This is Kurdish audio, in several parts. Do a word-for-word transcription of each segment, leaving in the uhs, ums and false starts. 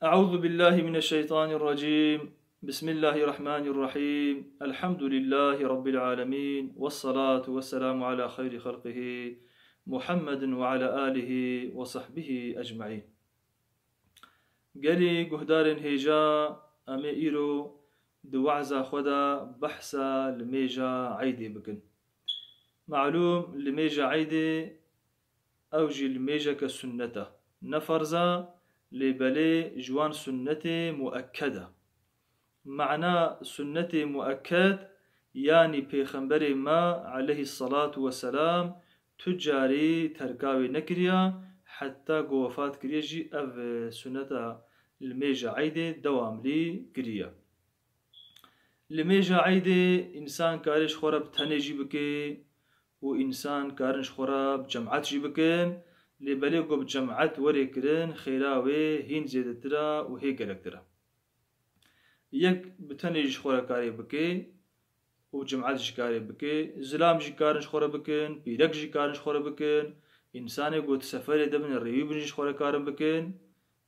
أعوذ بالله من الشيطان الرجيم. بسم الله الرحمن الرحيم. الحمد لله رب العالمين. والصلاة والسلام على خير خلقه محمد وعلى آله وصحبه أجمعين. Gelî guhdarên hêja, em ê îro di weza xwe de behsa limêja Eydê bikin. Malûm, limêja Eydê ew jî limêjeke sunnet e. Ne ferz e, lê belê ji wan sunnetê muekked e. Mana sunnetê muekked, yanî Pêxemberê me aleyhî selatu weselam tu carî terka wê nekiriye, heta ku wefat kiriye jî ev sunneta limêja Eydê dewamlî kiriye. Limêja Eydê însan karê ji xwe re bi tenê jî bike û însan karin ji xwe re bi cemat jî bikin, lê belê ku bi cemat were kirin, xêra wê hîn zêdetir e û hê gelektir e. Yek bi tenê jî ji xwe re karê bike û cemat jî karê bike, zilam jî karin ji xwe re bikin, pîrek jî karin ji xwe re bikin, însanê ku di seferê de bin, rêwî bin jî ji xwe re karin bikin,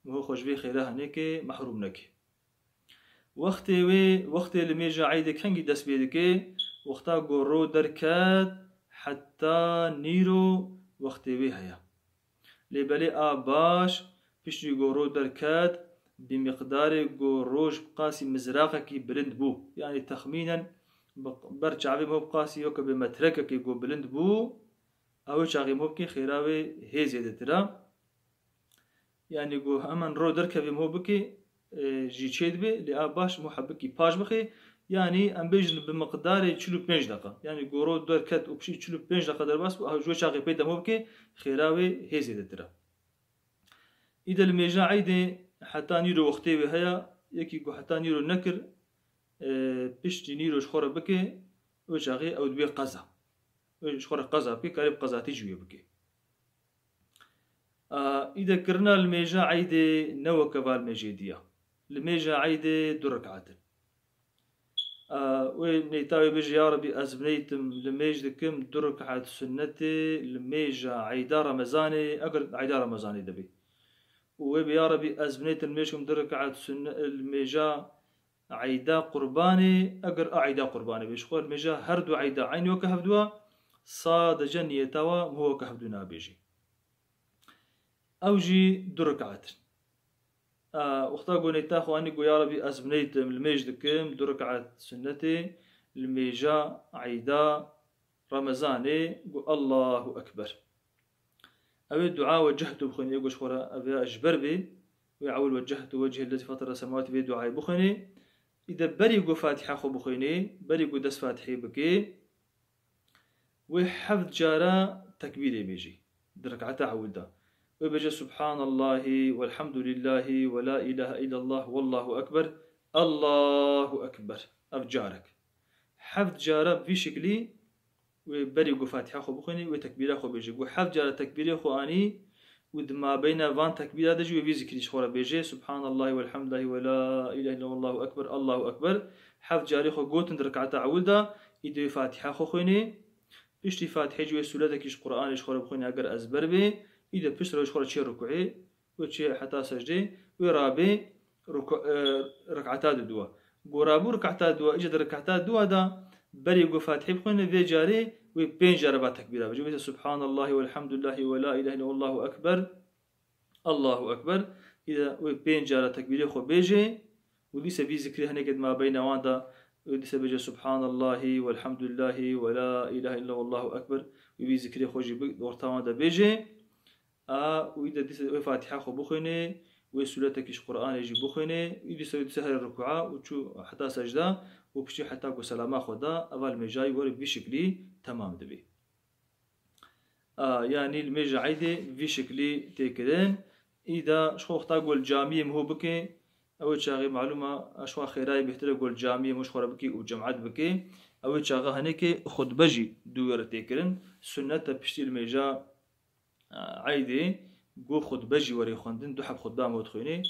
miho xwe ji vê xêra hinekê mehrûm neke. Wextê wê, wextê limêja Eydê kengî dest pê dike, wexta ku ro derket heta nîro wextê wê heye. Lê belê a baş, piştî ku ro derket, bi miqdarê ku roj bi qasî mizraqekî bilind bû. Yanî texmînen bi ber çavê miho bi qasî weke bi metrekekê ku bilind bû, ew ê çaxê miho bikê xêra wê hê zêdetir e. Yanî ku hemen ro derkevê miho bikê, e, jî çê dibe, lê a baş miho hebikî paş bixê. Yanî em bêjin bi miqdarê çil û pênc deqa. Yanî ku ro derket û piştî çil û pênc deqa derbas bû, a ji wê çaxê pê de miho bikê, xêra wê hê zêdetir e. Îde limêja Eydê heta nîro wextê wê heye, yekî ku heta nîro nekir, e, piştî nîro ji xwe re bike, wê çaxê ew dibe qeza. Wê ji xwe re qeza bike, karê bi qezatî jî wê bike. A, îde kirina limêja Eydê ne weke va limêjê diya. Limêja Eydê du rekat in. A, wê neyta wê bêje, ya Rebî, ez bi neytim limêj dikim du rekat sunnetê limêja Eyda Remezanê, eger Eyda Remezanê de bê. Û wê bê, ya Rebî, ez bi neytim limêj dikim du rekat sunne-, limêja Eyda Qurbanê, eger a Eyda Qurbanê bê. Ji xwe limêja her du Eyda eynî weke hevdû e, sadece niyeta wa miho weke hevdû nabêjî. Ew jî du rekat in. A, wexta ku neyta xwe anî, got, ya Rebî, ez bi neytim limêj dikim du rekat sunnetê limêja Eyda Remezanê, got, Allahu Ekber. Ew ê dua wecehtu bixwînê, ê ku ji xwe re ev ya ji ber bê, wê ewil wecehtu wecihî lezî fatara semawatî vê duayê bixwînê. Îde berî ku Fatîha xwe bixwînê, berî ku dest Fatîhê bikê, wê heft cara tekbîrê bêjî di rekata ewil de. Wê bêje, Subhanallahî welhamdulillahî we la ilahe illallah wallahu ekber, Allahu ekber. Ev carek. Heft cara bi vî şiklî wê berî ku Fatîha xwe bixwînî, wê tekbîra xwe bêjî. Ku heft cara tekbîrê xwe anî û di mabeyna van tekbîra de jî wê vî zikrî ji xwe re bêjê, Subhanallahî welhamdulillahî we la ilahe illallah wallahu ekber, Allahu ekber. Heft carê xwe gotin di rekata ewil de, îdî wê Fatîha xwe xwînê. Piştî Fatîhê jî wê sûretekî ji Qur'anê ji xwe re bixwînê, eger ezber bê, îdî pişt re ji xwe re çê rukûê. Wê çê heta secdê, wê rabê ruku-, e, rekata didua. Go rabû rekata dua, îca di rekata dua da, berê ku Fatihê bixwîne, vê carê wê pênc cara va tekbîra bêje. Wê Subhanallahî welhamdulillahî we la ilahe illallah wallahu ekber, Allahu ekber. Îde wê pênc cara tekbîrê xwe bêje û dîse vî zikrê hinekê di mabeyna wan da, wê dîse bêje Subhanallahî welhamdulillahî we la ilahe illallah wallahu ekber. Wê vî zikrê xwe jî bi orta wan de bêje. A, û îde dîsa wê Fatiha xwe bixwînê, wê sûretekî ji Qur'anê jî bixwînê, û dîsa wê dîsa here rukûa û çû heta secda û piştî heta ku selama xwe da, eva limêjayî were bi vî şiklî temam dibê. A, yanî limêja Eydê vî şiklî tê kirin. Îda ji xwe wexta ku li camiyê miho bike, ew ê çaxê malûm e, ji xwe xêrayê bêhtir e ku li camiyê miho ji xwe re bike û cemat bike. Ew ê çaxa hinekê xutbe jî dû were tê kirin. Sunnet e piştî limêja Eydê, ku xutbe jî were xwendin, du heb xutbe em dixwînê.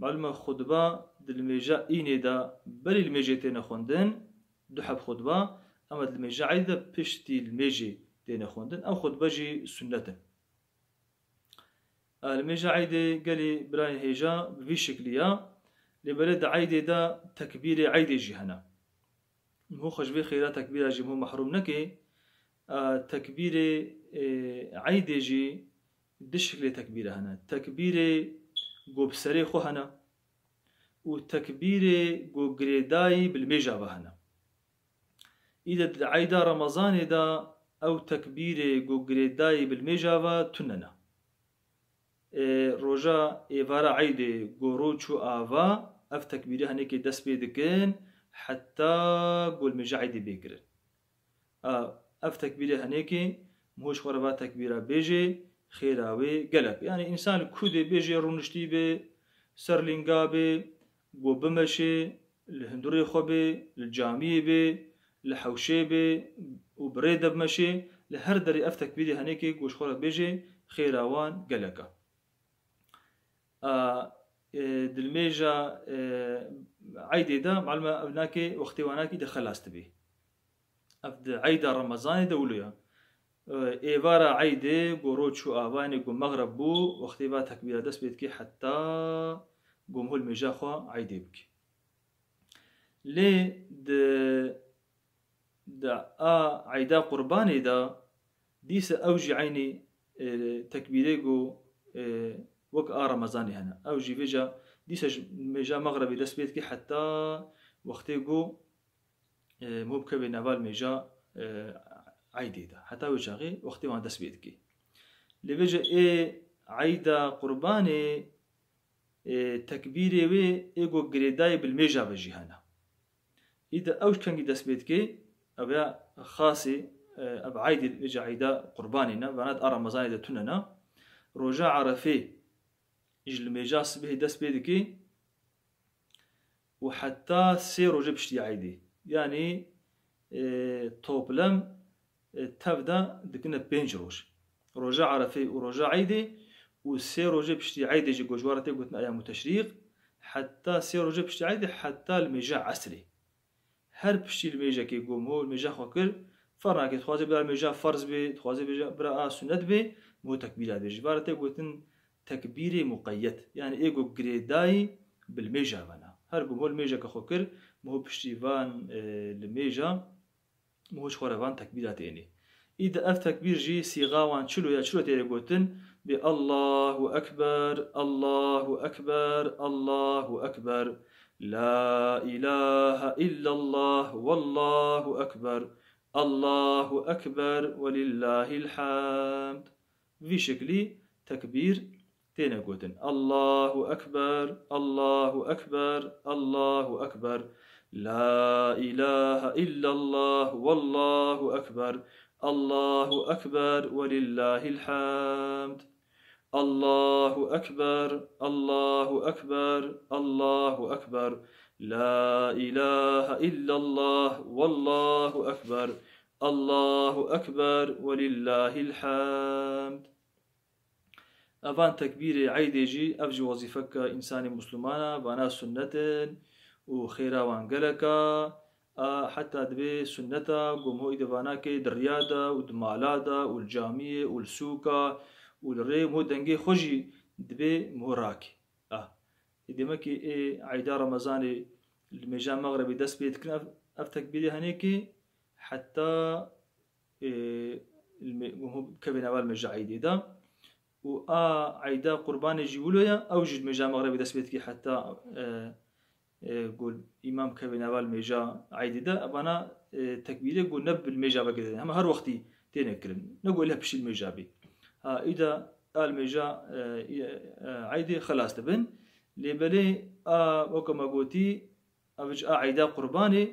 Malûm e, xutbe di limêja înê de berî limêjê têne xwendin, du heb xutbe, ema di limêja Eydê de piştî limêjê têne xwendin. Ew xutbe jî sunnet in. A, li mêja eydê gelî birayên hêja bi vî şeklî ya. Lê belê di eydê de tekbîrê eydê jî hene. Miho xwe ji vê xêra tekbîra jî miho mehrûm neke. A, tekbîrê, e, eydê jî du şeklê tekbîre hene. Tekbîrê go bi serê xwe hene û tekbîrê go girêdayî bi li mêja ve hene. Îde di eyda Remezanê de ew tekbîrê go girêdayî bi li mêja ve tune ne. Ê, roja êvara eydê go roj çû ava, ev tekbîrê henêkê dest pê dikin, heta go li mêja eydê bê kirin. A, ev tekbîrê henêkê, miho ji xwe re va tekbîra bêjê, xêra wê gelek. Yanî însan li ku dê bêjê, rûniştî bê, ser lînga bê, go bimeşê, li hundurê xwe bê, li camiyê bê, li hewşê bê û bi rê de bimeşê, li her derê ev tekbîrê henêkê go ji xwe re bêjê, xêra wan gelek e. A, e, dilmêja, e, eydê de, malum e, ev nake, wextê wan nakî de xelas dibê. Ev di eyda Remezanê de wilo ya. E, êvara eydê, go roj çû ava, yanî go mexreb bû, wextê va tekbîra dest pê dikê heta go miho li mêja xwe eydê bikê. Lê di, di a eyda Qurbanê de dîse ew jî eynî, e, tekbîrê go, e, wek a Remezanê hene. Ew jî vêca dîse ji mêja mexrebê dest pê dikê heta wextê go, e, miho bikeve nava li mêja, e, eydê de. Heta wê çaxê wextê wan dest pê dikê. Lê vêca ê eyda Qurbanê, e, tekbîrê wê ê go girêdayê bi li mêja ve jî hene. Îde ew kengî dest pê dikê, ev ya xasê, e, ev eydê vêca eyda Qurbanê ne, vana di a Remezanê de tune ne. Roja Erefê ji li mêja sibehê dest pê dikê û heta sê rojê piştî eydê. Yanî, e, toplem, e, tev de dikine pênc roj. Roja Erefê û roja eydê û sê rojê piştî eydê jî go ji wan re tê gotin eyamu teşrîq, heta sê rojê piştî eydê, heta li mêja esrê. Her piştî li mêjekê go miho li mêja xwe kir, ferq nake, dixwaze bira li mêja ferz bê, dixwaze bira a sunnet bê, miho tekbîra dibê. Ji van re tê gotin tekbîrê muqeyyed. Yanî ê go girêdayî bi li mêja ve ne. Her go miho li mêjeke xwe kir, miho piştî van, e, li mêja, miho ji xwe re van tekbîra tênê. Îde ev tekbîr jî sîxa wan çilo ya, çilo têne gotin, bê Allahu Ekber, Allahu Ekber, Allahu Ekber. La ilahe illallah, wallahu ekber. Allahu Ekber, welillahil hamd. Vî şeklî tekbîr têne gotin. Allahu Ekber, Allahu Ekber, Allahu Ekber. La ilahe illallah, wallahu ekber. Allahu Ekber, welillahil hamd. Allahu Ekber, Allahu Ekber, Allahu Ekber. La ilahe illallah, wallahu ekber. Allahu Ekber, welillahil hamd. Evan tekbîrê eydê jî, ev jî wezîfeke însanê Muslimana, vana sunnet in û xêra wan gelek a. A, heta dibê sunneta, go miho îde vana kê di riya de û di mala de û li camiyê û li sûka û li rê miho dengê xwe jî dibê miho rakê. A, ê demekê ê eyda Remezanê li mêja mexrebê dest pê dikin ev, ev tekbîrê henêkê heta, e, li mê-, go miho bikevê nava li mêja eydê de. Û a eyda Qurbanê jî wilo ya, ew jî li mêja mexrebê dest pê dikê heta, e, e, go îmam kevê nava li mêja eydê de, evana, e, tekbîrê go ne bi li mêja ve girêdayî, hema her wextî têne kirin. Ne go île piştî li mêja bê. Ha, îda a li mêja, e, e, eydê xelas dibin. Lê belê a, weke me gotî, ev ji a eyda Qurbanê,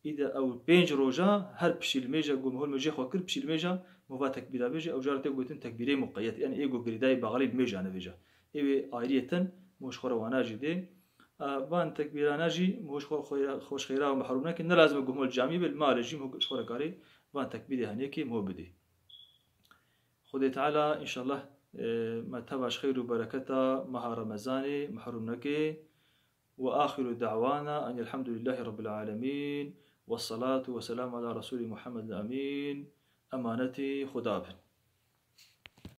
îde ew pênc roja her piştî li mêja, go miho li mêjê xwe kir, piştî li mêja miho va tekbîra bêje, ew jara tê gotin tekbîrê muqeyyed, yanî ê go girêdayî baxalî li mêja nevêje. Ê wê ayriyeten miho ji xwe re wana jî dê. A, van tekbîrana jî miho ji xwe, xwe, xwe ji xêra û mehrûm neke, ne lazim e go miho li camî be, li malê jî miho ji xwe re karê van tekbîrê henêkê miho bidê. Xwedê Teala înşallah, e, me teva ji xeyr û bereketa meha Remezanê mehrûm neke. Ve axiru da'wana enil hamdülillahi rabbil alemin. Ve salatu ve selamu ala Resulî Muhammedil Emîn. Emanetî Xuda bin.